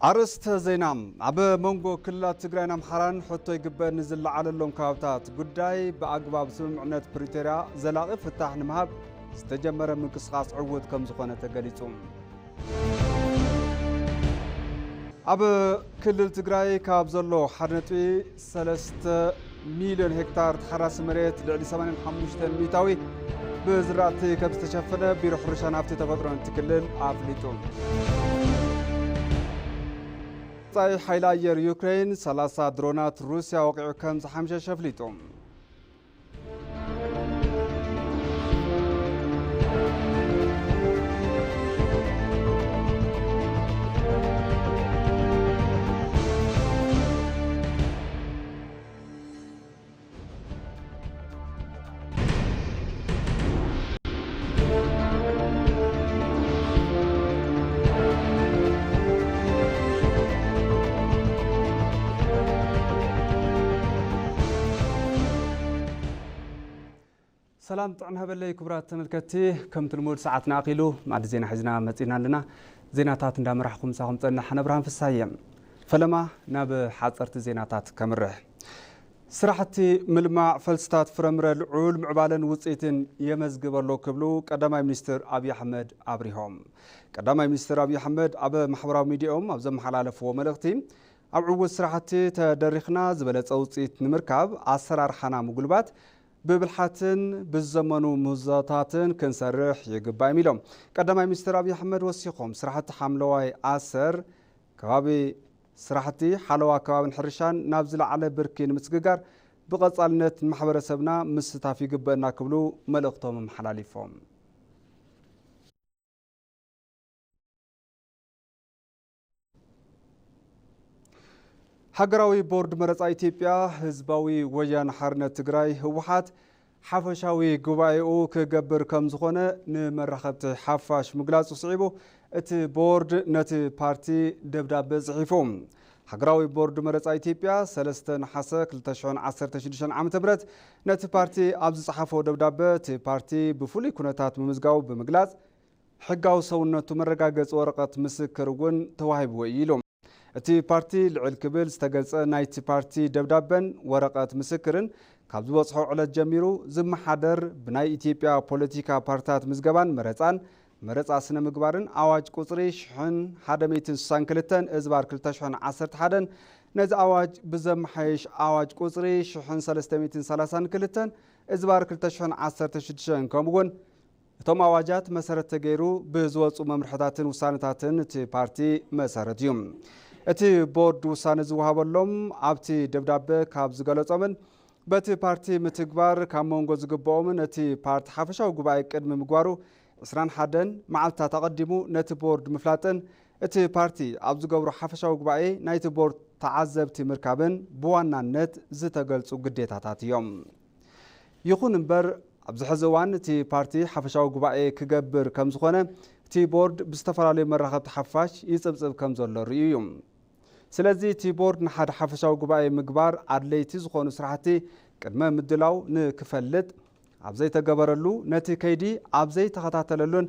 ኣርእስተ ዜና። ኣብ መንጎ ክልላት ትግራይን ኣምሓራን ሕቶ ይግበእኒ ዝለዓለሎም ከባብታት ጉዳይ ብኣግባብ ስምምዕነት ፕሪቶርያ ዘላቒ ፍታሕ ንምሃብ ዝተጀመረ ምንቅስቓስ ዕዉት ከም ዝኾነ ተገሊጹ። ኣብ ክልል ትግራይ ካብ ዘሎ ሓደ ነጥቢ ሰለስተ ሚልዮን ሄክታር ተሓራሲ መሬት ልዕሊ ሰማንያን ሓሙሽተን ሚእታዊ ብዝራእቲ ከም ዝተሸፈነ ቢሮ ሕርሻን ሃብቲ ተፈጥሮን እቲ ክልል ኣፍሊጡ። ጻይ ሓይሊ ኣየር ዩክሬን ሰላሳ ድሮናት ሩስያ ወቒዑ ከም ዝሓምሸሸ ኣፍሊጡ። ሰላም ጥዕና ሃበለይ ክቡራት ተመልከትቲ፣ ከምቲ ልሙድ ሰዓትና ኣኺሉ ማዕዲ ዜና ሒዝና መጺና ኣለና። ዜናታት እንዳመራሕኹ ምሳኹም ጸንሕ ኣነ ብርሃን ፍሳየ። ፈለማ ናብ ሓጸርቲ ዜናታት ከምርሕ። ስራሕቲ ምልማዕ ፈልስታት ፍረምረ ልዑል ምዕባለን ውጽኢትን የመዝግብ ኣሎ ክብሉ ቀዳማይ ሚኒስትር ኣብይ ኣሕመድ ኣብሪሆም። ቀዳማይ ሚኒስትር ኣብይ ኣሕመድ ኣብ ማሕበራዊ ሚዲያኦም ኣብ ዘመሓላለፍዎ መልእኽቲ፣ ኣብ ዕዉት ስራሕቲ ተደሪኽና ዝበለጸ ውጽኢት ንምርካብ ኣሰራርሓና ምጉልባት፣ ብብልሓትን ብዝዘመኑ ምህዞታትን ክንሰርሕ ይግባእ እዮም ኢሎም። ቀዳማይ ሚኒስትር ኣብይ ኣሕመድ ወሲኾም፣ ስራሕቲ ሓምለዋይ ኣሰር ከባቢ፣ ስራሕቲ ሓለዋ ከባብን ሕርሻን ናብ ዝለዓለ ብርኪ ንምስግጋር ብቐጻልነት ንማሕበረሰብና ምስታፍ ይግበእና ክብሉ መልእኽቶም ኣመሓላሊፎም። ሃገራዊ ቦርድ መረጻ ኢትዮጵያ፣ ህዝባዊ ወያነ ሓርነት ትግራይ፣ ህወሓት፣ ሓፈሻዊ ጉባኤኡ ክገብር ከም ዝኾነ ንመራኸብቲ ሓፋሽ ምግላጹ ስዒቡ፣ እቲ ቦርድ ነቲ ፓርቲ ደብዳበ ጽሒፉ። ሃገራዊ ቦርድ መረጻ ኢትዮጵያ፣ ሰለስተ ነሓሰ ክልተ ሽሕን ዓሰርተ ሽዱሽተን ዓመተ ምህረት ነቲ ፓርቲ ኣብ ዝጸሓፎ ደብዳበ፣ እቲ ፓርቲ ብፍሉይ ኩነታት ምምዝጋቡ ብምግላጽ፣ ሕጋዊ ሰውነቱ መረጋገጺ ወረቐት ምስክር እውን ተዋሂብዎ እዩ ኢሉ። እቲ ፓርቲ ልዕል ክብል ዝተገልጸ ናይቲ ፓርቲ ደብዳበን ወረቐት ምስክርን ካብ ዝበጽሖ ዕለት ጀሚሩ ዝመሓደር ብናይ ኢትዮጵያ ፖለቲካ ፓርትታት ምዝገባን መረጻን መረጻ ስነ ምግባርን ኣዋጅ ቁጽሪ ሽሕን ሓደ ሚእትን ስሳን ክልተን እዝባር ክልተ ሽሕን ዓሰርተ ሓደን ነዚ ኣዋጅ ብዘመሓየሽ ኣዋጅ ቁጽሪ ሽሕን ሰለስተ ሚእትን ሰላሳን ክልተን እዝባር ክልተ ሽሕን ዓሰርተ ሽዱሽተን ከምኡ እውን እቶም ኣዋጃት መሰረት ተገይሩ ብዝወፁ መምርሕታትን ውሳነታትን እቲ ፓርቲ መሰረት እዩ። እቲ ቦርድ ውሳነ ዝወሃበሎም ኣብቲ ደብዳበ ካብ ዝገለጾምን በቲ ፓርቲ ምትግባር ካብ መንጎ ዝግብኦምን እቲ ፓርቲ ሓፈሻዊ ጉባኤ ቅድሚ ምግባሩ ዕስራን ሓደን መዓልትታት ኣቐዲሙ ነቲ ቦርድ ምፍላጥን እቲ ፓርቲ ኣብ ዝገብሮ ሓፈሻዊ ጉባኤ ናይቲ ቦርድ ተዓዘብቲ ምርካብን ብዋናነት ዝተገልጹ ግዴታታት እዮም። ይኹን እምበር፣ ኣብዚ ሕዚ እዋን እቲ ፓርቲ ሓፈሻዊ ጉባኤ ክገብር ከም ዝኾነ እቲ ቦርድ ብዝተፈላለዩ መራኸብቲ ሓፋሽ ይጽብጽብ ከም ዘሎ ርእዩ እዩ። ስለዚ እቲ ቦርድ ንሓደ ሓፈሻዊ ጉባኤ ምግባር ኣድለይቲ ዝኾኑ ስራሕቲ ቅድመ ምድላው ንክፈልጥ ኣብ ዘይተገበረሉ፣ ነቲ ከይዲ ኣብ ዘይተኸታተለሉን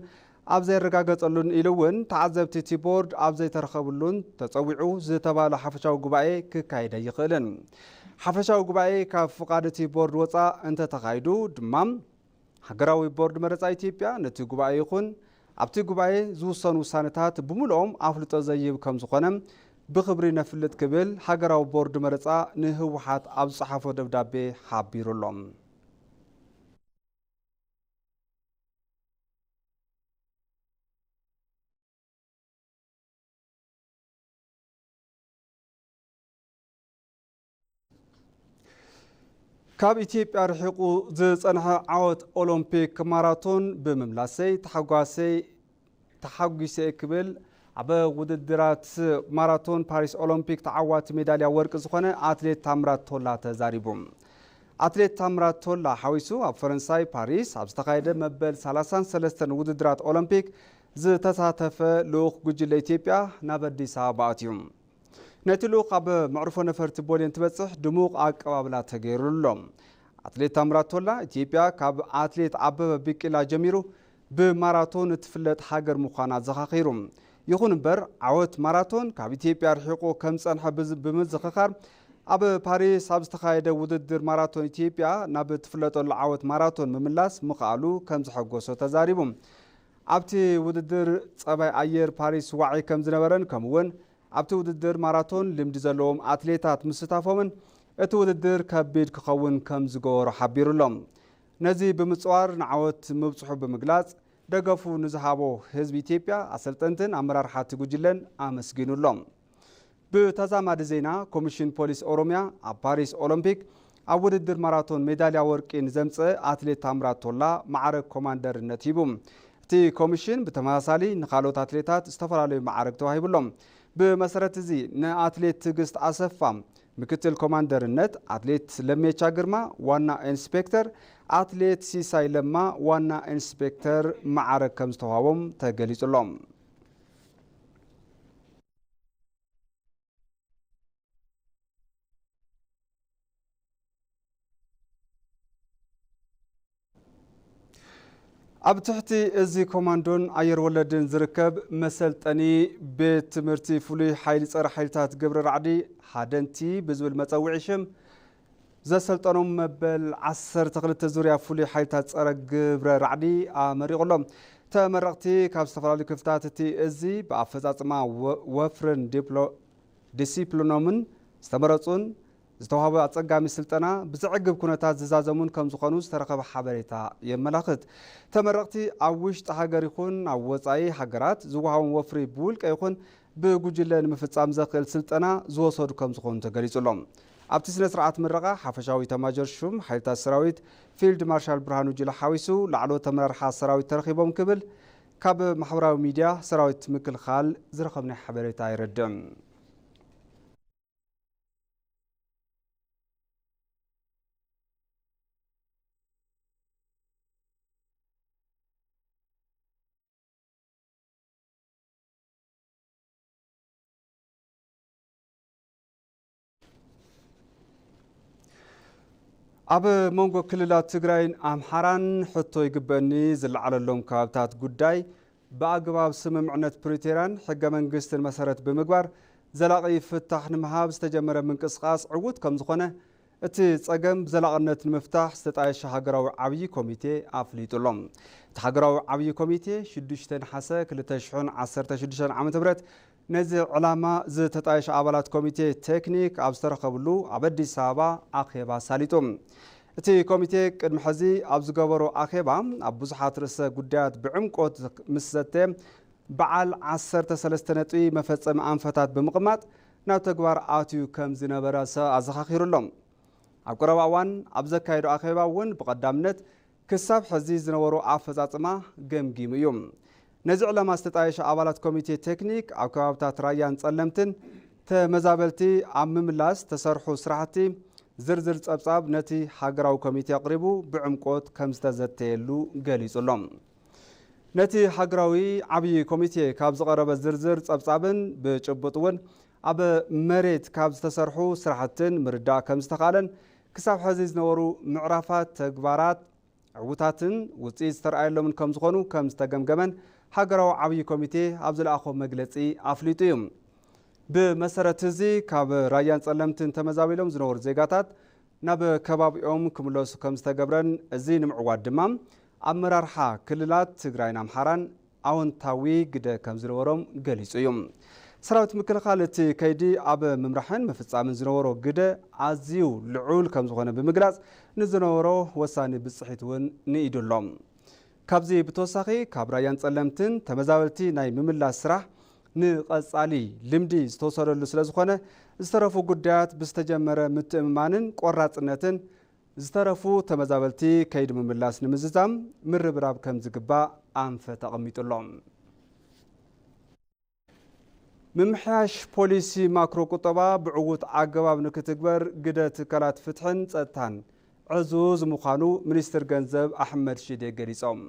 ኣብ ዘየረጋገጸሉን ኢሉ እውን ተዓዘብቲ እቲ ቦርድ ኣብ ዘይተረኸብሉን ተጸዊዑ ዝተባህለ ሓፈሻዊ ጉባኤ ክካየድ ኣይኽእልን። ሓፈሻዊ ጉባኤ ካብ ፍቓድ እቲ ቦርድ ወጻእ እንተተኻይዱ ድማ፣ ሃገራዊ ቦርድ መረጻ ኢትዮጵያ ነቲ ጉባኤ ይኹን ኣብቲ ጉባኤ ዝውሰኑ ውሳነታት ብምልኦም ኣፍልጦ ዘይህብ ከም ዝኾነ ብኽብሪ ነፍልጥ ክብል ሃገራዊ ቦርድ መረጻ ንህወሓት ኣብ ዝጸሓፎ ደብዳቤ ሓቢሩ ኣሎ። ካብ ኢትዮጵያ ርሒቑ ዝጸንሐ ዓወት ኦሎምፒክ ማራቶን ብምምላሰይ ተሓጓሰይ ተሓጒሰ ክብል ኣብ ውድድራት ማራቶን ፓሪስ ኦሎምፒክ ተዓዋቲ ሜዳልያ ወርቂ ዝኾነ ኣትሌት ታምራት ቶላ ተዛሪቡ። ኣትሌት ታምራት ቶላ ሓዊሱ ኣብ ፈረንሳይ ፓሪስ ኣብ ዝተኻየደ መበል ሰላሳን ሰለስተን ውድድራት ኦሎምፒክ ዝተሳተፈ ልኡኽ ጉጅለ ኢትዮጵያ ናብ ኣዲስ ኣበባ ኣትዩ። ነቲ ልኡኽ ኣብ መዕርፎ ነፈርቲ ቦሌ እንትበጽሕ ድሙቕ ኣቀባብላ ተገይሩሉ ኣሎ። ኣትሌት ታምራት ቶላ፣ ኢትዮጵያ ካብ ኣትሌት ኣበበ ቢቂላ ጀሚሩ ብማራቶን እትፍለጥ ሃገር ምዃና ኣዘኻኺሩ። ይኹን እምበር፣ ዓወት ማራቶን ካብ ኢትዮጵያ ርሒቑ ከም ዝጸንሐ ብዝ-፣ ብምዝኽኻር፣ ኣብ ፓሪስ ኣብ ዝተኻየደ ውድድር ማራቶን ኢትዮጵያ ናብ እትፍለጠሉ ዓወት ማራቶን ምምላስ ምኽኣሉ ከም ዘሐጎሶ ተዛሪቡ። ኣብቲ ውድድር ጸባይ ኣየር ፓሪስ ዋዒ ከም ዝነበረን፣ ከምኡ'ውን ኣብቲ ውድድር ማራቶን ልምዲ ዘለዎም ኣትሌታት ምስታፎምን እቲ ውድድር ከቢድ ክኸውን ከም ዝገበሮ ሓቢሩ ኣሎ። ነዚ ብምጽዋር ንዓወት ምብጽሑ ብምግላጽ፣ ደገፉ ንዝሃቦ ህዝቢ ኢትዮጵያ፣ ኣሰልጠንትን ኣመራርሓ እቲ ጉጅለን ኣመስጊኑ ኣሎ። ብተዛማዲ ዜና፣ ኮሚሽን ፖሊስ ኦሮሚያ ኣብ ፓሪስ ኦሎምፒክ ኣብ ውድድር ማራቶን ሜዳልያ ወርቂ ንዘምጸ ኣትሌት ታምራት ቶላ ማዕረግ ኮማንደርነት ሂቡ። እቲ ኮሚሽን ብተመሳሳሊ ንኻልኦት ኣትሌታት ዝተፈላለዩ ማዕረግ ተዋሂብሎም። ብመሰረት እዚ ንኣትሌት ትዕግስት ኣሰፋ ምክትል ኮማንደርነት፣ ኣትሌት ለሜቻ ግርማ ዋና ኢንስፔክተር፣ ኣትሌት ሲሳይ ለማ ዋና ኢንስፔክተር ማዕረግ ከም ዝተዋህቦም ተገሊጹ ኣሎ። ኣብ ትሕቲ እዚ ኮማንዶን ኣየር ወለድን ዝርከብ መሰልጠኒ ቤት ትምህርቲ ፍሉይ ሓይሊ ጸረ ሓይልታት ግብረ ራዕዲ ሃደንቲ ብዝብል መጸውዒ ሽም ዘሰልጠኖም መበል ዓሰርተ ክልተ ዙርያ ፍሉይ ሓይልታት ጸረ ግብረ ራዕዲ ኣመሪቑ ኣሎ። ተመረቕቲ ካብ ዝተፈላለዩ ክፍልታት እቲ እዚ ብኣፈጻጽማ ወ-፣ ወፍርን ዲፕሎ-፣ ዲሲፕሊኖምን ዝተመረጹን ዝተዋህበ ኣጸጋሚ ስልጠና ብዘዕግብ ኩነታት ዝዛዘሙን ከም ዝኾኑ ዝተረኸበ ሓበሬታ የመላኽት። ተመረቕቲ ኣብ ውሽጢ ሃገር ይኹን ኣብ ወጻኢ ሃገራት ዝወሃቦም ወፍሪ ብውልቀ ይኹን ብጉጅለ ንምፍጻም ዘኽእል ስልጠና ዝወሰዱ ከም ዝኾኑ ተገሊጹ ኣሎ። ኣብቲ ስነ ስርዓት ምረቓ ሓፈሻዊ ኤታማዦር ሹም ሓይልታት ሰራዊት ፊልድ ማርሻል ብርሃኑ ጁላ ሓዊሱ ላዕለዎት ኣመራርሓ ሰራዊት ተረኺቦም ክብል ካብ ማሕበራዊ ሚድያ ሰራዊት ምክልኻል ዝረኸብናዮ ሓበሬታ የረድእ። ኣብ መንጎ ክልላት ትግራይን ኣምሓራን ሕቶ ይግበእኒ ዝለዓለሎም ከባብታት ጉዳይ ብኣግባብ ስምምዕነት ፕሪቶርያን ሕገ መንግስትን መሰረት ብምግባር ዘላቒ ፍታሕ ንምሃብ ዝተጀመረ ምንቅስቓስ ዕዉት ከም ዝኾነ እቲ ጸገም ብዘላቕነት ንምፍታሕ ዝተጣየሸ ሃገራዊ ዓብዪ ኮሚቴ ኣፍሊጡ ኣሎ። እቲ ሃገራዊ ዓብዪ ኮሚቴ ሽዱሽተ ነሓሰ ክልተ ሽሕን ዓሰርተ ሽዱሽተን ዓመተ ምህረት ነዚ ዕላማ ዝተጣየሸ ኣባላት ኮሚቴ ቴክኒክ ኣብ ዝተረኸብሉ ኣብ ኣዲስ ኣበባ ኣኼባ ኣሳሊጡ። እቲ ኮሚቴ ቅድሚ ሕዚ ኣብ ዝገበሮ ኣኼባ ኣብ ብዙሓት ርእሰ ጉዳያት ብዕምቆት ምስ ዘተ በዓል ዓሰርተ ሰለስተ ነጥቢ መፈጸሚ ኣንፈታት ብምቕማጥ ናብ ተግባር ኣትዩ ከም ዝነበረ ሰ-፣ ኣዘኻኺሩ ኣሎ። ኣብ ቀረባ እዋን ኣብ ዘካየዶ ኣኼባ እውን ብቐዳምነት ክሳብ ሕዚ ዝነበሩ ኣፈጻጽማ ገምጊሙ እዩ። ነዚ ዕላማ ዝተጣየሸ ኣባላት ኮሚቴ ቴክኒክ ኣብ ከባብታት ራያን ጸለምትን ተመዛበልቲ ኣብ ምምላስ ዝተሰርሑ ስራሕቲ ዝርዝር ጸብጻብ ነቲ ሃገራዊ ኮሚቴ ኣቕሪቡ ብዕምቆት ከም ዝተዘተየሉ ገሊጹ ኣሎ። ነቲ ሃገራዊ ዓብዪ ኮሚቴ ካብ ዝቐረበ ዝርዝር ጸብጻብን ብጭቡጥ እውን ኣብ መሬት ካብ ዝተሰርሑ ስራሕትን ምርዳእ ከም ዝተኻለን ክሳብ ሕዚ ዝነበሩ ምዕራፋት ተግባራት ዕዉታትን ውፅኢት ዝተረኣየሎምን ከም ዝኾኑ ከም ዝተገምገመን ሃገራዊ ዓብዪ ኮሚቴ ኣብ ዝለኣኾ መግለፂ ኣፍሊጡ እዩ። ብመሰረት እዚ ካብ ራያን ፀለምትን ተመዛቢሎም ዝነበሩ ዜጋታት ናብ ከባቢኦም ክምለሱ ከም ዝተገብረን እዚ ንምዕዋት ድማ ኣመራርሓ ክልላት ትግራይን ኣምሓራን ኣወንታዊ ግደ ከም ዝነበሮም ገሊጹ እዩ። ሰራዊት ምክልኻል እቲ ከይዲ ኣብ ምምራሕን ምፍጻምን ዝነበሮ ግደ ኣዝዩ ልዑል ከም ዝኾነ ብምግላጽ ንዝነበሮ ወሳኒ ብጽሒት እውን ንኢዱ ኣሎ። ካብዚ ብተወሳኺ ካብ ራያን ጸለምትን ተመዛበልቲ ናይ ምምላስ ስራሕ ንቐጻሊ ልምዲ ዝተወሰደሉ ስለ ዝኾነ ዝተረፉ ጉዳያት ብዝተጀመረ ምትእምማንን ቆራጽነትን ዝተረፉ ተመዛበልቲ ከይዲ ምምላስ ንምዝዛም ምርብራብ ከም ዝግባእ ኣንፈት ኣቐሚጡ ኣሎ። ምምሕያሽ ፖሊሲ ማክሮ ቁጠባ ብዕዉት ኣገባብ ንክትግበር ግደ ትካላት ፍትሕን ጸጥታን ዕዙዝ ምዃኑ ሚኒስትር ገንዘብ ኣሕመድ ሽዴ ገሊጾም።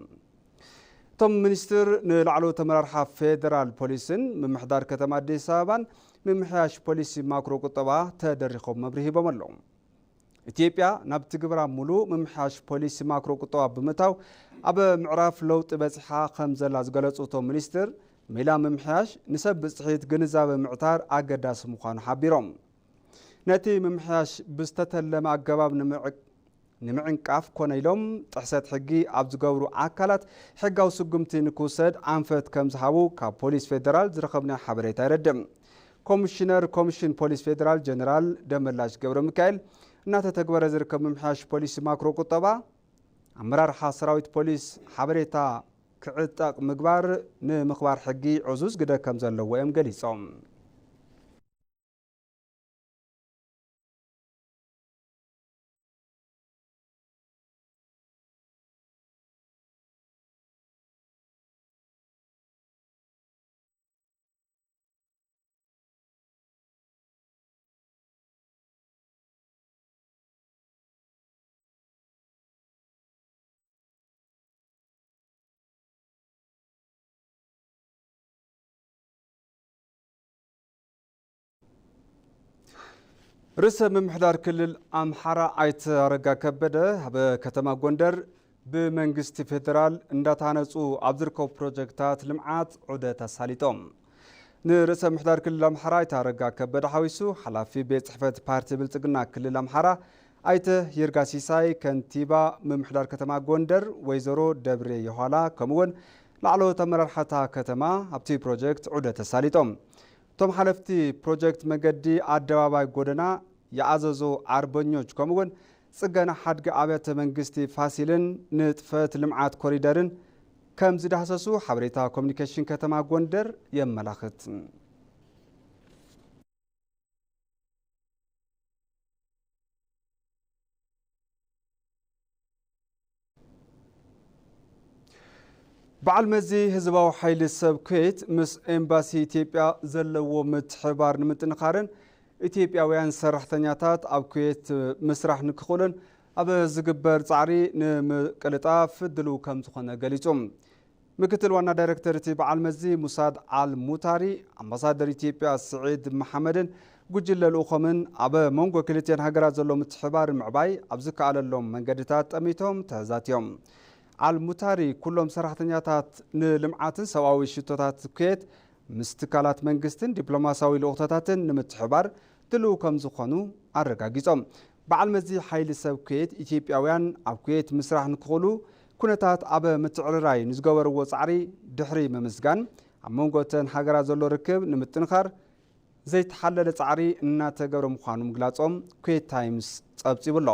እቶም ሚኒስትር ንላዕለዎት ኣመራርሓ ፌደራል ፖሊስን ምምሕዳር ከተማ ኣዲስ ኣበባን ምምሕያሽ ፖሊሲ ማክሮ ቁጠባ ተደሪኾም መብርሂ ሂቦም ኣለዉ። ኢትዮጵያ ናብ ትግበራ ሙሉእ ምምሕያሽ ፖሊሲ ማክሮ ቁጠባ ብምእታው ኣብ ምዕራፍ ለውጢ በጺሓ ከም ዘላ ዝገለጹ እቶም ሚኒስትር፣ ሜላ ምምሕያሽ ንሰብ ብፅሒት ግንዛበ ምዕታር ኣገዳሲ ምዃኑ ሓቢሮም። ነቲ ምምሕያሽ ብዝተተለመ ኣገባብ ንምዕቅ ንምዕንቃፍ ኮነ ኢሎም ጥሕሰት ሕጊ ኣብ ዝገብሩ ኣካላት ሕጋዊ ስጉምቲ ንክውሰድ ኣንፈት ከም ዝሃቡ ካብ ፖሊስ ፌደራል ዝረኸብናዮ ሓበሬታ የረድእ። ኮሚሽነር ኮሚሽን ፖሊስ ፌደራል ጀነራል ደመላሽ ገብረ ሚካኤል፣ እናተተግበረ ዝርከብ ምምሕያሽ ፖሊሲ ማክሮ ቁጠባ ኣመራርሓ ሰራዊት ፖሊስ ሓበሬታ ክዕጠቕ ምግባር ንምኽባር ሕጊ ዕዙዝ ግደ ከም ዘለዎ እዮም ገሊጾም። ርእሰ ምምሕዳር ክልል ኣምሓራ ኣይተ ኣረጋ ከበደ ኣብ ከተማ ጎንደር ብመንግስቲ ፌደራል እንዳተሃነፁ ኣብ ዝርከቡ ፕሮጀክታት ልምዓት ዑደት ኣሳሊጦም። ንርእሰ ምምሕዳር ክልል ኣምሓራ ኣይተ ኣረጋ ከበደ ሓዊሱ ሓላፊ ቤት ጽሕፈት ፓርቲ ብልጽግና ክልል ኣምሓራ ኣይተ ይርጋ ሲሳይ፣ ከንቲባ ምምሕዳር ከተማ ጎንደር ወይዘሮ ደብሬ የኋላ፣ ከምኡውን ላዕለዎት ኣመራርሓታ ከተማ ኣብቲ ፕሮጀክት ዑደት ተሳሊጦም። እቶም ሓለፍቲ ፕሮጀክት መገዲ ኣደባባይ ጎደና የኣዘዞ ኣርበኞች ከምኡውን ጽገና ሓድጊ ኣብያተ መንግስቲ ፋሲልን ንጥፈት ልምዓት ኮሪደርን ከም ዝዳህሰሱ ሓበሬታ ኮሚኒኬሽን ከተማ ጎንደር የመላኽት። በዓል መዚ ህዝባዊ ሓይሊ ሰብ ኩዌት ምስ ኤምባሲ ኢትዮጵያ ዘለዎ ምትሕብባር ንምጥንኻርን ኢትዮጵያውያን ሰራሕተኛታት ኣብ ኩዌት ምስራሕ ንክኽእሉን ኣብ ዝግበር ጻዕሪ ንምቅልጣፍ ድልው ከም ዝኾነ ገሊጹ። ምክትል ዋና ዳይሬክተር እቲ በዓል መዚ ሙሳድ ኣል ሙታሪ፣ ኣምባሳደር ኢትዮጵያ ስዒድ መሓመድን ጉጅለ ልኡኾምን ኣብ መንጎ ክልቲአን ሃገራት ዘሎ ምትሕባር ምዕባይ ኣብ ዝከኣለሎም መንገድታት ጠሚቶም ተዛትዮም። ኣል ሙታሪ ኩሎም ሰራሕተኛታት ንልምዓትን ሰብኣዊ ሽቶታት ኩዌት ምስ ትካላት መንግስትን ዲፕሎማሲያዊ ልኡኽቶታትን ንምትሕባር ድልው ከም ዝኾኑ ኣረጋጊጾም። በዓል መዚ ሓይሊ ሰብ ኩዌት ኢትዮጵያውያን ኣብ ኩዌት ምስራሕ ንክኽእሉ ኩነታት ኣብ ምትዕርራይ ንዝገበርዎ ጻዕሪ ድሕሪ ምምስጋን፣ ኣብ መንጎ እተን ሃገራት ዘሎ ርክብ ንምጥንኻር ዘይተሓለለ ጻዕሪ እናተገብረ ምዃኑ ምግላጾም ኩዌት ታይምስ ጸብጺቡ ኣሎ።